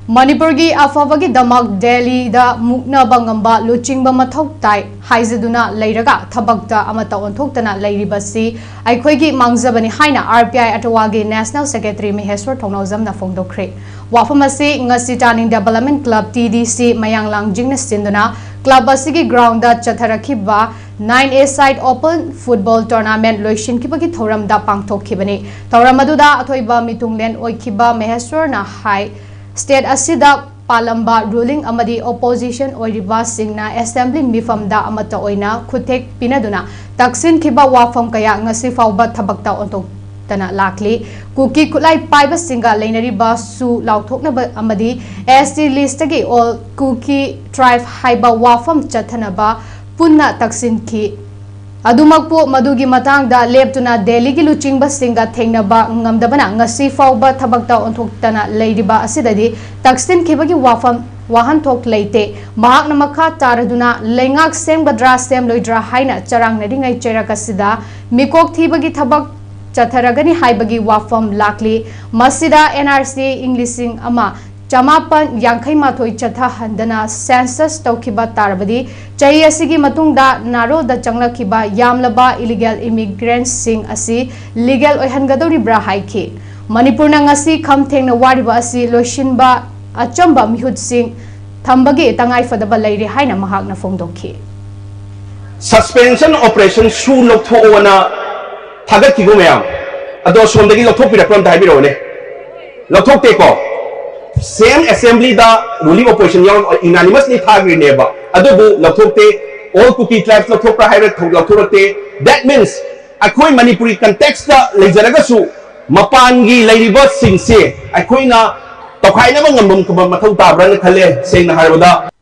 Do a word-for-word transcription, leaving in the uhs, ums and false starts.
ꯃꯅꯤꯄꯨꯔꯒꯤ ꯑꯐꯕꯒꯤꯗꯃꯛ ꯗꯦꯜꯂꯤꯗ ꯃꯨꯛꯅꯕ ꯉꯝꯕ ꯂꯨꯆꯤꯡꯕ ꯃꯊꯧ ꯇꯥꯏ ꯍꯥꯏꯖꯗꯨꯅ ꯂꯩꯔꯒ ꯊꯕꯛꯇ ꯑꯃꯠꯇ ꯑꯣꯟꯊꯣꯛꯇꯅ ꯂꯩꯔꯤꯕꯁꯤ ꯑꯩꯈꯣꯏꯒꯤ ꯃꯥꯡꯖꯕꯅꯤ ꯍꯥꯏꯅ ꯑꯥꯔ ꯄꯤ ꯑꯥꯏ ꯑꯇꯋꯥꯒꯤ ꯅꯦꯁꯅꯦꯜ ꯁꯦꯀ꯭ꯔꯦꯇꯔꯤ ꯃꯍꯦꯁ꯭ꯋꯔ ꯊꯧꯅꯥꯎꯖꯝꯅ ꯐꯣꯡꯗꯣꯛꯈ꯭ꯔꯦ꯫ ꯋꯥꯐꯝ ꯑꯁꯤ ꯉꯁꯤ ꯇꯥꯅꯤꯡ development club, T D C, ꯃꯌꯥꯡ ꯂꯥꯡꯖꯤꯡꯅ ꯁꯤꯟꯗꯨꯅ ꯀ꯭ꯂꯕ ꯑꯁꯤꯒꯤ ꯒ꯭ꯔꯥꯎꯟꯗ ꯆꯠꯊꯔꯛꯈꯤꯕ nine A side open football tournament ꯂꯣꯏꯁꯤꯟꯈꯤꯕꯒꯤ ꯊꯧꯔꯝꯗ ꯄꯥꯡꯊꯣꯛꯈꯤꯕꯅꯤ꯫ ꯊꯧꯔꯝ ꯑꯗꯨꯗ ꯑꯊꯣꯏꯕ ꯃꯤꯊꯨꯡꯂꯦꯟ ꯑꯣꯏꯈꯤꯕ ꯃꯍꯦꯁ꯭ꯋꯔꯅ ꯍꯥꯏ, ꯁ꯭ꯇꯦꯠ ꯑꯁꯤꯗ ꯄꯥꯜꯂꯝꯕ ꯔꯨꯂꯤꯡ ꯑꯃꯗꯤ ꯑꯣꯄꯣꯖꯤꯁꯟ ꯑꯣꯏꯔꯤꯕꯁꯤꯡꯅ ꯑꯦꯁꯦꯝꯕ꯭ꯂꯤ ꯃꯤꯐꯝꯗ ꯑꯃꯠꯇ ꯑꯣꯏꯅ ꯈꯨꯠꯊꯦꯛ ꯄꯤꯅꯗꯨꯅ ꯇꯛꯁꯤꯟꯈꯤꯕ ꯋꯥꯐꯝ ꯀꯌꯥ ꯉꯁꯤ ꯐꯥꯎꯕ ꯊꯕꯛꯇ ꯑꯣꯟꯊꯣꯛꯇꯅ ꯂꯥꯛꯂꯤ꯫ ꯀꯨꯀꯤ ꯈꯨꯠꯂꯥꯏ ꯄꯥꯏꯕꯁꯤꯡꯒ ꯂꯩꯅꯔꯤꯕ ꯁꯨ ꯂꯥꯎꯊꯣꯛꯅꯕ ꯑꯃꯗꯤ ꯑꯦꯁ ꯇꯤ ꯂꯤꯁ꯭ꯠꯇꯒꯤ ꯑꯣꯜ ꯀꯨꯀꯤ ꯇ꯭ꯔꯥꯏꯕ ꯍꯥꯏꯕ ꯋꯥꯐꯝ ꯆꯠꯊꯅꯕ ꯄꯨꯟꯅ ꯇꯛꯁꯤꯟꯈꯤ꯫ ꯑꯗꯨꯃꯛꯄꯨ ꯃꯗꯨꯒꯤ ꯃꯇꯥꯡꯗ ꯂꯦꯞꯇꯨꯅ ꯗꯦꯜꯂꯤꯒꯤ ꯂꯨꯆꯤꯡꯕꯁꯤꯡꯒ ꯊꯦꯡꯅꯕ ꯉꯝꯗꯕꯅ ꯉꯁꯤ ꯐꯥꯎꯕ ꯊꯕꯛꯇ ꯑꯣꯟꯊꯣꯛꯇꯅ ꯂꯩꯔꯤꯕ ꯑꯁꯤꯗꯗꯤ ꯇꯛꯁꯤꯟꯈꯤꯕꯒꯤ ꯋꯥꯐꯝ ꯋꯥꯍꯟꯊꯣꯛ ꯂꯩꯇꯦ꯫ ꯃꯍꯥꯛꯅ ꯃꯈꯥ ꯇꯥꯔꯗꯨꯅ ꯂꯩꯉꯥꯛ ꯁꯦꯝꯒꯗ꯭ꯔꯥ ꯁꯦꯝꯂꯣꯏꯗ꯭ꯔꯥ ꯍꯥꯏꯅ ꯆꯔꯥꯡꯅꯔꯤꯉꯩ ꯆꯩꯔꯛ ꯑꯁꯤꯗ ꯃꯤꯀꯣꯛ ꯊꯤꯕꯒꯤ ꯊꯕꯛ ꯆꯠꯊꯔꯒꯅꯤ ꯍꯥꯏꯕꯒꯤ ꯋꯥꯐꯝ ꯂꯥꯛꯂꯤ꯫ ꯃꯁꯤꯗ ꯑꯦꯟ ꯑꯥꯔ ꯁꯤ ꯏꯪ ꯂꯤꯁꯤꯡ ꯑꯃ ꯆꯃꯥꯄꯟ ꯌꯥꯡꯈꯩ ꯃꯥꯊꯣꯏ ꯆꯠꯊꯍꯟꯗꯅ ꯁꯦꯟꯁꯁ ꯇꯧꯈꯤꯕ ꯇꯥꯔꯕꯗꯤ ꯆꯍꯤ ꯑꯁꯤꯒꯤ ꯃꯇꯨꯡꯗ ꯅꯥꯔꯣꯜꯗ ꯆꯪꯂꯛꯈꯤꯕ ꯌꯥꯝꯂꯕ ꯏꯂꯤꯒꯦꯜ ꯏꯃꯤꯒ꯭ꯔꯦꯟꯠꯁꯤꯡ ꯑꯁꯤ ꯂꯤꯒꯦꯜ ꯑꯣꯏꯍꯟꯒꯗꯧꯔꯤꯕ꯭ꯔꯥ ꯍꯥꯏꯈꯤ꯫ ꯃꯅꯤꯄꯨꯔꯅ ꯉꯁꯤ ꯈꯝ ꯊꯦꯡꯅ ꯋꯥꯔꯤꯕ ꯑꯁꯤ ꯂꯣꯏꯁꯤꯟꯕ ꯑꯆꯝꯕ ꯃꯤꯍꯨꯠꯁꯤꯡ ꯊꯝꯕꯒꯤ ꯇꯉꯥꯏꯐꯗꯕ ꯂꯩꯔꯦ ꯍꯥꯏꯅ ꯃꯍꯥꯛꯅ ꯐꯣꯡꯗꯣꯛꯈꯤ꯫ Suspension operation ꯁꯨ ꯂꯧꯊꯣꯛꯑꯣꯅ ꯊꯥꯒꯠꯈꯤꯕ ꯃꯌꯥꯝ ꯑꯗꯣ ꯁꯣꯝꯗꯒꯤ ꯂꯧꯊꯣꯛꯄꯤꯔꯛꯄ꯭ꯔꯥ ꯑꯝꯇ ꯍꯥꯏꯕꯤꯔꯛꯑꯣꯅꯦ꯫ ꯂꯧꯊꯣꯛꯇꯦꯀꯣ? ꯁꯦꯝ ꯑꯦꯁꯦꯝꯕ꯭ꯂꯤꯗ ꯔꯨꯂꯤꯡ ꯑꯣꯄꯣꯖꯤꯁꯟ ꯌꯥꯎꯔ ꯌꯨꯅꯥꯅꯤꯃꯁꯂꯤ ꯊꯥꯈ꯭ꯔꯤꯅꯦꯕ, ꯑꯗꯨꯕꯨ ꯂꯧꯊꯣꯛꯇꯦ꯫ ꯑꯣꯜ ꯀꯨꯀꯤ ꯇ꯭ꯔꯥꯏꯕꯁ ꯂꯧꯊꯣꯛꯄ꯭ꯔꯥ ꯍꯥꯏꯔ ꯊꯧ- ꯂꯧꯊꯣꯔꯛꯇꯦ꯫ That means ꯑꯩꯈꯣꯏ ꯃꯅꯤꯄꯨꯔꯤ ꯀꯟꯇꯦꯛꯁꯇ ꯂꯩꯖꯔꯒꯁꯨ ꯃꯄꯥꯟꯒꯤ ꯂꯩꯔꯤꯕꯁꯤꯡꯁꯦ ꯑꯩꯈꯣꯏꯅ ꯇꯧꯈꯥꯏꯅꯕ ꯉꯝꯕ ꯃꯊꯧ ꯇꯥꯕ꯭ꯔꯥꯅ ꯈꯜꯂꯦ, ꯁꯦꯡꯅ ꯍꯥꯏꯔꯕꯗ꯫